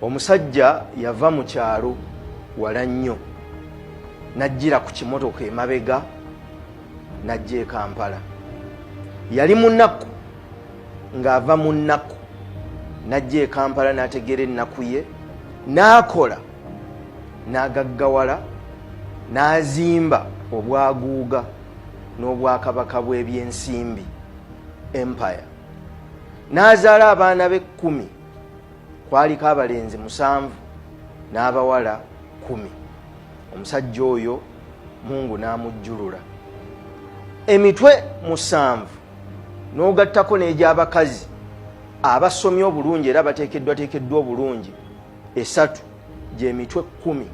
Omusajja yava mu kyalo wala nnyo n'ajjira ku kimotoka emabega n'ajja e Kampala. Yali munaku ng'ava mu nnaku n'ajja e Kampala n'ategeera ennaku ye n'akola n'agaggawala n'azimba obwaguuga n'obwakabaka bw'ebyensimbi, empire, n'azaala abaana be 10. Kwaliko abalenzi 7 n'abawala 10. Omusajja oyo Mungu n'amujjulula emitwe 7, n'ogattako n'egy'abakazi abasomye obulungi era bateekeddwateekeddwa obulungi esatu, gy'emitwe 10,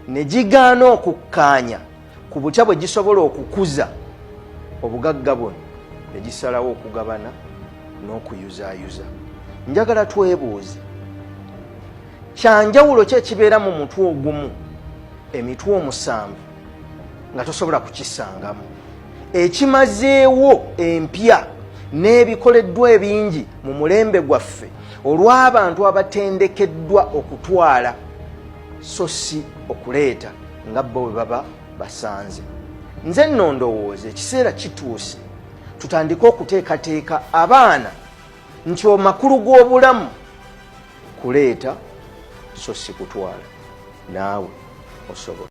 ne gigaana okukkaanya ku butya bwe gisobola okukuza obugagga buno, ne gisalawo okugabana n'okuyuzaayuza. Njagala twebuuze, kyanjawulo ki ekibeera mu mutwe ogumu emitwe 7 nga tosobola kukisangamu, ekimazeewo empya n'ebikoleddwa ebingi mu mulembe gwaffe olw'abantu abatendekeddwa okutwala so si okuleeta nga bo bwe baba basanze? Nze nno ndowooza ekiseera kituuse tutandike okuteekateeka abaana nti omakulu g'obulamu kuleeta so si kutwala. Naawe osobola.